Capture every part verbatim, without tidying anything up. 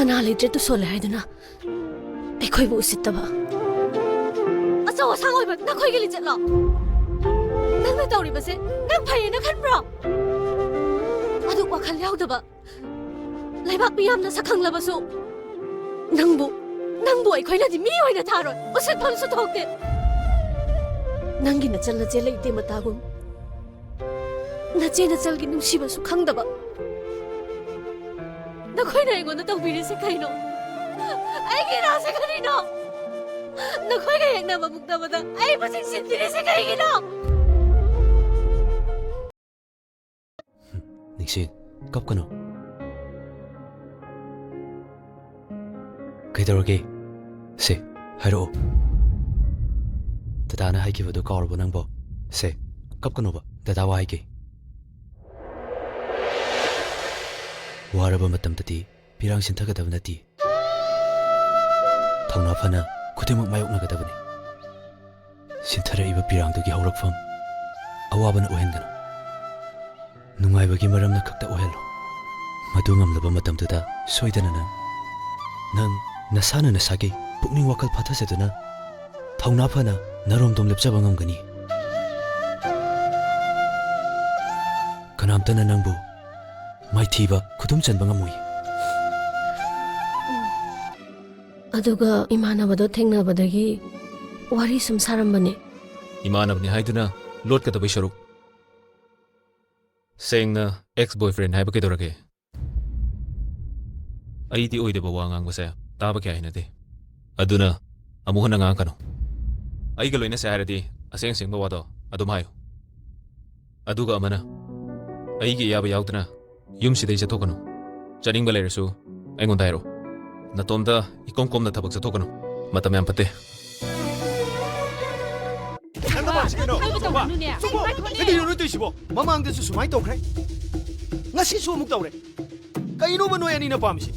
ꯁꯅꯥ ꯂꯩꯇ꯭ꯔꯦ ꯇꯨꯁꯣꯜꯂꯦ ꯍꯥꯏꯗꯨꯅ ꯑꯩꯈꯣꯏꯕꯨ ꯎꯁꯤꯠꯇꯕ꯫ ꯑꯆꯧ ꯑꯁꯥꯡ ꯑꯣꯏꯕ ꯅꯈꯣꯏꯒꯤ ꯂꯤꯆꯠꯂꯣ? ꯅꯪꯅ ꯇꯧꯔꯤꯕꯁꯦ ꯅꯪ ꯐꯩꯌꯦꯅ ꯈꯟꯕ꯭ꯔꯣ? ꯑꯗꯨ ꯋꯥꯈꯜ ꯌꯥꯎꯗꯕ ꯂꯩꯕꯥꯛ ꯃꯤꯌꯥꯝꯅ ꯁꯛꯈꯪꯂꯕꯁꯨ ꯅꯪꯕꯨ, ꯅꯪꯕꯨ ꯑꯩꯈꯣꯏꯅꯗꯤ ꯃꯤ ꯑꯣꯏꯅ ꯊꯥꯔꯣꯏ꯫ ꯎꯁꯤꯠꯐꯝꯁꯨ ꯊꯣꯛꯇꯦ꯫ ꯅꯪꯒꯤ ꯅꯆꯜ ꯅꯆꯦ ꯂꯩꯇꯦ ꯃꯇꯥꯒꯨꯝ ꯅꯆꯦ ꯅꯆꯜꯒꯤ ꯅꯨꯡꯁꯤꯕꯁꯨ ꯈꯪꯗꯕ ꯅꯈꯣꯏꯅ ꯑꯩꯉꯣꯟꯗ ꯇꯧꯕꯤꯔꯤꯁꯦ ꯀꯩꯅꯣ? ꯑꯩꯒꯤ ꯏꯔꯥꯁꯦ ꯀꯔꯤꯅꯣ? ꯅꯈꯣꯏꯒ ꯌꯦꯛꯅꯕ ꯃꯨꯛꯅꯕꯗ ꯑꯩꯕꯨ ꯆꯤꯡꯁꯤꯟꯕꯤꯔꯤꯁꯦ ꯀꯩꯒꯤꯅꯣ? ꯅꯤꯡꯁꯤꯡ, ꯀꯞꯀꯅꯨ꯫ ꯀꯩꯗꯧꯔꯒꯦ? ꯁꯦ, ꯍꯥꯏꯔꯛꯑꯣ꯫ ꯗꯗꯥꯅ ꯍꯥꯏꯈꯤꯕꯗꯨ ꯀꯥꯎꯔꯕꯣ ꯅꯪꯕꯣ? ꯁꯦ, ꯀꯞꯀꯅꯣꯕ, ꯗꯗꯥ ꯋꯥ ꯍꯥꯏꯒꯦ꯫ ꯋꯥꯔꯕ ꯃꯇꯝꯗꯗꯤ ꯄꯤꯔꯥꯡ ꯁꯤꯟꯊꯒꯗꯕ ꯅꯠꯇꯦ꯫ ꯊꯧꯅꯥ ꯐꯅ ꯈꯨꯗꯤꯡꯃꯛ ꯃꯥꯌꯣꯛꯅꯒꯗꯕꯅꯤ꯫ ꯁꯤꯟꯊꯔꯛꯏꯕ ꯄꯤꯔꯥꯡꯗꯨꯒꯤ ꯍꯧꯔꯛꯐꯝ ꯑꯋꯥꯕꯅ ꯑꯣꯏꯍꯟꯒꯅꯨ꯫ ꯅꯨꯡꯉꯥꯏꯕꯒꯤ ꯃꯔꯝꯅ ꯈꯛꯇ ꯑꯣꯏꯍꯜꯂꯨ꯫ ꯃꯗꯨ ꯉꯝꯂꯕ ꯃꯇꯝꯗꯨꯗ ꯁꯣꯏꯗꯅ ꯅꯪ, ꯅꯪ ꯅꯁꯥꯅ ꯅꯁꯥꯒꯤ ꯄꯨꯛꯅꯤꯡ ꯋꯥꯈꯜ ꯐꯥꯊꯖꯗꯨꯅ ꯊꯧꯅꯥ ꯐꯅ ꯅꯔꯣꯝꯗꯣꯝ ꯂꯦꯞꯆꯕ ꯉꯝꯒꯅꯤ꯫ ꯀꯅꯥꯝꯇꯅ ꯅꯪꯕꯨ ꯃꯥꯏꯊꯤꯕ ꯈꯨꯗꯨꯝ ꯆꯟꯕ ꯉꯝꯃꯣꯏ꯫ ꯑꯗꯨꯒ ꯏꯃꯥꯟꯅꯕꯗꯣ ꯊꯦꯡꯅꯕꯗꯒꯤ ꯋꯥꯔꯤ ꯁꯨꯝ ꯁꯥꯔꯝꯕꯅꯦ꯫ ꯏꯃꯥꯟꯅꯕꯅꯤ ꯍꯥꯏꯗꯨꯅ ꯂꯣꯠꯀꯗꯕꯩ ꯁꯔꯨꯛ, ꯁꯦꯡꯅ ex boyfriend ꯍꯥꯏꯕ ꯀꯩꯗꯧꯔꯒꯦ? ꯑꯩꯗꯤ ꯑꯣꯏꯗꯕ ꯋꯥ ꯉꯥꯡꯕꯁꯦ ꯇꯥꯕ ꯀꯌꯥ ꯍꯩꯅꯗꯦ꯫ ꯑꯗꯨꯅ ꯑꯃꯨꯛ ꯍꯟꯅ ꯉꯥꯡꯉꯛꯀꯅꯨ꯫ ꯑꯩꯒ ꯂꯣꯏꯅꯁꯦ ꯍꯥꯏꯔꯗꯤ ꯑꯁꯦꯡ ꯑꯁꯦꯡꯕ ꯋꯥꯗꯣ ꯑꯗꯨꯝ ꯍꯥꯏꯌꯨ꯫ ꯑꯗꯨꯒ ꯑꯃꯅ, ꯑꯩꯒꯤ ꯑꯌꯥꯕ ꯌꯥꯎꯗꯅ ꯌꯨꯝꯁꯤꯗꯩ ꯆꯠꯊꯣꯛꯀꯅꯨ꯫ ꯆꯠꯅꯤꯡꯕ ꯂꯩꯔꯁꯨ ꯑꯩꯉꯣꯟꯗ ꯍꯥꯏꯔꯛꯑꯣ꯫ ꯅꯇꯣꯝꯇ ꯏꯀꯣꯝ ꯀꯣꯝꯅ ꯊꯕꯛ ꯆꯠꯊꯣꯛꯀꯅꯨ꯫ ꯃꯇꯝ ꯌꯥꯝ ꯐꯠꯇꯦ꯫ ꯅꯪꯅ ꯄꯥꯝꯃꯤꯁꯤ ꯀꯩꯅꯣ? ꯀꯩꯅꯣ ꯅꯣꯏ ꯇꯧꯔꯤꯁꯤꯕꯣ? ꯃꯃꯥꯡꯗꯁꯨ ꯁꯨꯃꯥꯏꯅ ꯇꯧꯈ꯭ꯔꯦ, ꯉꯁꯤꯁꯨ ꯑꯃꯨꯛ ꯇꯧꯔꯦ꯫ ꯀꯩꯅꯣꯕ ꯅꯣꯏ ꯑꯅꯤꯅ ꯄꯥꯝꯃꯤꯁꯤ?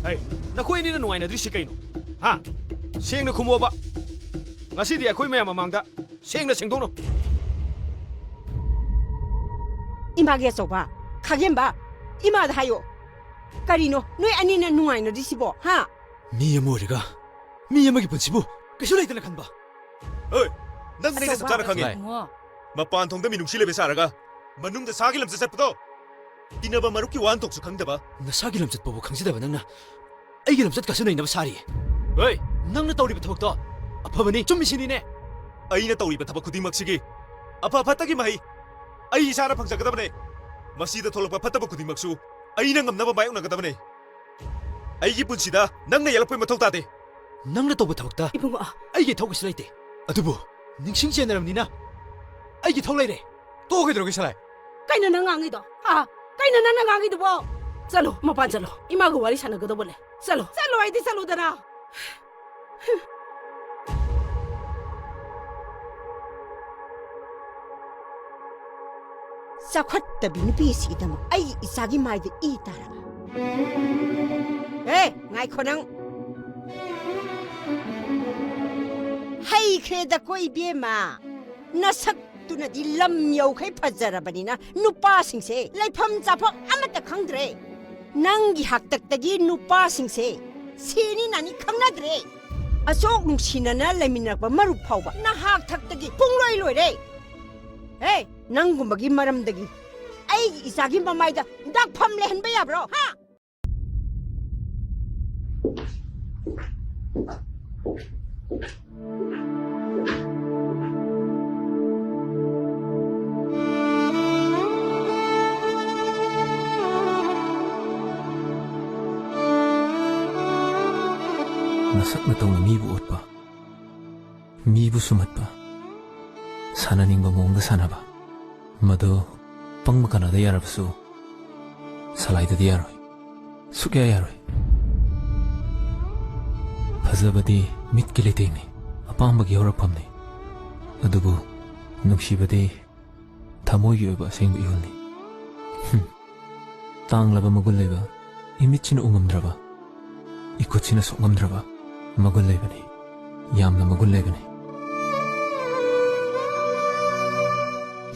ꯍꯩ, ꯅꯈꯣꯏ ꯑꯅꯤꯅ ꯅꯨꯡꯉꯥꯏꯅꯗ꯭ꯔꯤꯁꯤ ꯀꯩꯅꯣ? ꯍꯥ? ꯁꯦꯡꯅ ꯈꯨꯝꯃꯣꯕ꯫ ꯉꯁꯤꯗꯤ ꯑꯩꯈꯣꯏ ꯃꯌꯥꯝ ꯃꯃꯥꯡꯗ ꯁꯦꯡꯅ ꯁꯦꯡꯗꯣꯛꯅꯧ꯫ ꯏꯃꯥꯒꯤ ꯑꯆꯧꯕ, ꯈꯥꯒꯦꯝꯕ, ꯏꯃꯥꯗ ꯍꯥꯏꯌꯣ꯫ ꯀꯔꯤꯅꯣ ꯅꯣꯏ ꯑꯅꯤꯅ ꯅꯨꯡꯉꯥꯏꯅꯗ꯭ꯔꯤꯁꯤꯕꯣ, ꯍꯥ? ꯃꯤ ꯑꯃ ꯑꯣꯏꯔꯒ ꯃꯤ ꯑꯃꯒꯤ ꯄꯨꯟꯁꯤꯕꯨ ꯀꯩꯁꯨ ꯂꯩꯇꯅ ꯈꯟꯕ? ꯍꯣꯏ, ꯅꯪ ꯑꯩꯅ ꯆꯞ ꯆꯥꯅ ꯈꯪꯉꯦ꯫ ꯏꯕꯨꯡꯉꯣ꯫ ꯃꯄꯥꯟ ꯊꯣꯡꯗ ꯃꯤꯅꯨꯡꯁꯤ ꯂꯩꯕ ꯁꯥꯔꯒ ꯃꯅꯨꯡꯗ ꯁꯥꯒꯤ ꯂꯝꯆꯠ ꯆꯠꯄꯗꯣ, ꯇꯤꯟꯅꯕ ꯃꯔꯨꯞꯀꯤ ꯋꯥꯍꯟꯊꯣꯛꯁꯨ ꯈꯪꯗꯕ꯫ ꯅꯁꯥꯒꯤ ꯂꯝꯆꯠ ꯐꯥꯎꯕ ꯈꯪꯖꯗꯕ ꯅꯪꯅ ꯑꯩꯒꯤ ꯂꯝꯆꯠ ꯀꯥꯁꯨ ꯅꯩꯅꯕ ꯁꯥꯔꯤ꯫ ꯍꯣꯏ, ꯅꯪꯅ ꯇꯧꯔꯤꯕ ꯊꯕꯛꯇꯣ ꯑꯐꯕꯅꯤ, ꯆꯨꯝꯃꯤꯁꯤꯅꯤꯅꯦ꯫ ꯑꯩꯅ ꯇꯧꯔꯤꯕ ꯊꯕꯛ ꯈꯨꯗꯤꯡꯃꯛꯁꯤꯒꯤ ꯑꯐ ꯐꯠꯇꯒꯤ ꯃꯍꯩ ꯑꯩ ꯏꯁꯥꯅ ꯐꯪꯖꯒꯗꯕꯅꯦ꯫ ꯃꯁꯤꯗ ꯊꯣꯛꯂꯛꯄ ꯐꯠꯇꯕ ꯈꯨꯗꯤꯡꯃꯛꯁꯨ ꯑꯩꯅ ꯉꯝꯅꯕ ꯃꯥꯌꯣꯛꯅꯒꯗꯕꯅꯦ꯫ ꯑꯩꯒꯤ ꯄꯨꯟꯁꯤꯗ ꯅꯪꯅ ꯌꯦꯜꯂꯛꯄꯒꯤ ꯃꯊꯧ ꯇꯥꯗꯦ꯫ ꯅꯪꯅ ꯇꯧꯕ ꯊꯕꯛꯇ ꯏꯕꯨꯡꯉꯣ꯫ ꯑꯩꯒꯤ ꯏꯊꯧ ꯀꯩꯁꯨ ꯂꯩꯇꯦ꯫ ꯑꯗꯨꯕꯨ ꯅꯤꯡꯁꯤꯡ ꯆꯦꯟꯅꯔꯕꯅꯤꯅ ꯑꯩꯒꯤ ꯏꯊꯧ ꯂꯩꯔꯦ꯫ ꯇꯣꯛꯑꯣ, ꯀꯩꯗꯧꯔꯒꯦ ꯁꯂꯥꯏ? ꯀꯩꯅꯣ ꯅꯪ ꯉꯥꯡꯉꯤꯗꯣ? ꯍꯥ? ꯀꯩꯅꯣ ꯅꯪꯅ ꯉꯥꯡꯉꯤꯗꯨꯕꯣ? ꯆꯠꯂꯣ, ꯃꯄꯥꯟ ꯆꯠꯂꯣ꯫ ꯏꯃꯥꯒ ꯋꯥꯔꯤ ꯁꯥꯟꯅꯒꯗꯧꯕ ꯂꯩ꯫ ꯆꯠꯂꯣ꯫ ꯆꯠꯂꯣ ꯍꯥꯏꯗꯤ ꯆꯠꯂꯨꯗꯅ꯫ ꯆꯥꯎꯈꯠꯇꯕꯤ ꯅꯨꯄꯤꯁꯤꯒꯤꯗꯃꯛ ꯑꯩꯒꯤ ꯏꯆꯥꯒꯤ ꯃꯥꯏꯗ ꯏ ꯇꯥꯔꯕ꯫ ꯑꯦ, ꯉꯥꯏꯈꯣ ꯅꯪ꯫ ꯍꯩꯈ꯭ꯔꯦꯗꯀꯣ ꯏꯕꯦꯝꯃ꯫ ꯅꯁꯛꯇꯨꯅꯗꯤ ꯂꯝ ꯌꯧꯈꯩ ꯐꯖꯔꯕꯅꯤꯅ ꯅꯨꯄꯥꯁꯤꯡꯁꯦ ꯂꯩꯐꯝ ꯆꯥꯐꯝ ꯑꯃꯠꯇ ꯈꯪꯗ꯭ꯔꯦ꯫ ꯅꯪꯒꯤ ꯍꯥꯛꯇꯛꯇꯒꯤ ꯅꯨꯄꯥꯁꯤꯡꯁꯦ ꯁꯤꯅꯤ ꯅꯥꯅꯤ ꯈꯪꯅꯗ꯭ꯔꯦ꯫ ꯑꯁꯨꯛ ꯅꯨꯡꯁꯤꯅꯅ ꯂꯩꯃꯤꯟꯅꯔꯛꯄ ꯃꯔꯨꯞ ꯐꯥꯎꯕ ꯅꯍꯥꯛ ꯊꯛꯇꯒꯤ ꯄꯨꯡꯂꯣꯏ ꯂꯣꯏꯔꯦ꯫ ꯍꯦ, ꯅꯪꯒꯨꯝꯕꯒꯤ ꯃꯔꯝꯗꯒꯤ ꯑꯩꯒꯤ ꯏꯆꯥꯒꯤ ꯃꯃꯥꯏꯗ ꯗꯥꯛꯐꯝ ꯂꯩꯍꯟꯕ ꯌꯥꯕ꯭ꯔꯣ? ꯍꯥ? ꯃꯁꯛ ꯃꯇꯧꯅ ꯃꯤꯕꯨ ꯑꯣꯠꯄ, ꯃꯤꯕꯨ ꯁꯨꯝꯍꯠꯄ, ꯁꯥꯟꯅꯅꯤꯡꯕ ꯃꯑꯣꯡꯗ ꯁꯥꯟꯅꯕ, ꯃꯗꯨ ꯄꯪꯕ ꯀꯅꯥꯗ ꯌꯥꯔꯕꯁꯨ ꯁꯂꯥꯏꯗꯗꯤ ꯌꯥꯔꯣꯏ, ꯁꯨꯛꯌꯥ ꯌꯥꯔꯣꯏ꯫ ꯐꯖꯕꯗꯤ ꯃꯤꯠꯀꯤ ꯂꯩꯇꯦꯡꯅꯤ, ꯑꯄꯥꯝꯕꯒꯤ ꯍꯧꯔꯛꯐꯝꯅꯤ, ꯑꯗꯨꯕꯨ ꯅꯨꯡꯁꯤꯕꯗꯤ ꯊꯃꯣꯏꯒꯤ ꯑꯣꯏꯕ ꯑꯁꯦꯡꯕ ꯏꯍꯨꯜꯅꯤ꯫ ꯍꯨꯝ꯫ ꯇꯥꯡꯂꯕ ꯃꯒꯨꯟ ꯂꯩꯕ, ꯏꯃꯤꯠꯁꯤꯅ ꯎ ꯉꯝꯗ꯭ꯔꯕ, ꯏꯈꯨꯠꯁꯤꯅ ꯁꯣꯛ ꯉꯝꯗ꯭ꯔꯕ ꯃꯒꯨꯟ ꯂꯩꯕꯅꯤ꯫ ꯌꯥꯝꯅ ꯃꯒꯨꯟ ꯂꯩꯕꯅꯤ꯫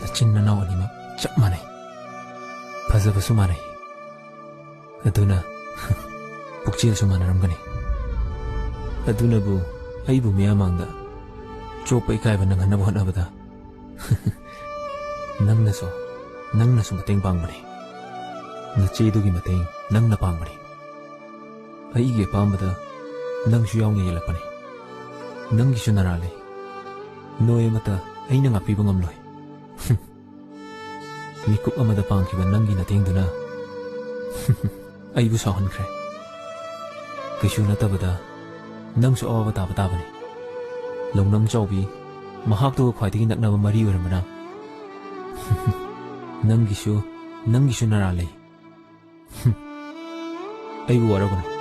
ꯅꯆꯤꯟ ꯅꯅꯥꯎ ꯑꯅꯤꯃꯛ ꯆꯞ ꯃꯥꯟꯅꯩ꯫ ꯐꯖꯕꯁꯨ ꯃꯥꯟꯅꯩ꯫ ꯑꯗꯨꯅ ꯄꯨꯛꯆꯦꯜꯁꯨ ꯃꯥꯟꯅꯔꯝꯒꯅꯤ꯫ ꯑꯗꯨꯅꯕꯨ ꯑꯩꯕꯨ ꯃꯤꯌꯥꯝ ꯃꯥꯡꯗ ꯆꯣꯞꯄ ꯏꯀꯥꯏꯕ ꯅꯪꯍꯟꯅꯕ ꯍꯣꯠꯅꯕꯗ ꯅꯪꯅꯁꯨ, ꯅꯪꯅꯁꯨ ꯃꯇꯦꯡ ꯄꯥꯡꯕꯅꯤ꯫ ꯅꯆꯦꯗꯨꯒꯤ ꯃꯇꯦꯡ ꯅꯪꯅ ꯄꯥꯡꯕꯅꯤ꯫ ꯑꯩꯒꯤ ꯑꯄꯥꯝꯕꯗ ꯅꯪꯁꯨ ꯌꯥꯎꯅ ꯌꯦꯜꯂꯛꯄꯅꯤ꯫ ꯅꯪꯒꯤꯁꯨ ꯅꯔꯥ ꯂꯩ꯫ ꯅꯣꯏ ꯑꯃꯠꯇ ꯑꯩꯅ ꯉꯥꯛꯄꯤꯕ ꯉꯝꯂꯣꯏ꯫ ꯃꯤꯀꯨꯞ ꯑꯃꯗ ꯄꯥꯡꯈꯤꯕ ꯅꯪꯒꯤ ꯅꯇꯦꯡꯗꯨꯅ ꯑꯩꯕꯨ ꯁꯥꯎꯍꯟꯈ꯭ꯔꯦ꯫ ꯀꯩꯁꯨ ꯅꯠꯇꯕꯗ ꯅꯪꯁꯨ ꯑꯋꯥꯕ ꯇꯥꯕ ꯇꯥꯕꯅꯤ꯫ ꯂꯧꯅꯝ ꯆꯥꯎꯕꯤ, ꯃꯍꯥꯛꯇꯨꯒ ꯈ꯭ꯋꯥꯏꯗꯒꯤ ꯅꯛꯅꯕ ꯃꯔꯤ ꯑꯣꯏꯔꯝꯕꯅ꯫ ꯅꯪꯒꯤꯁꯨ, ꯅꯪꯒꯤꯁꯨ ꯅꯔꯥ ꯂꯩ꯫ ꯑꯩꯕꯨ ꯋꯥꯔꯧꯒꯅꯨ꯫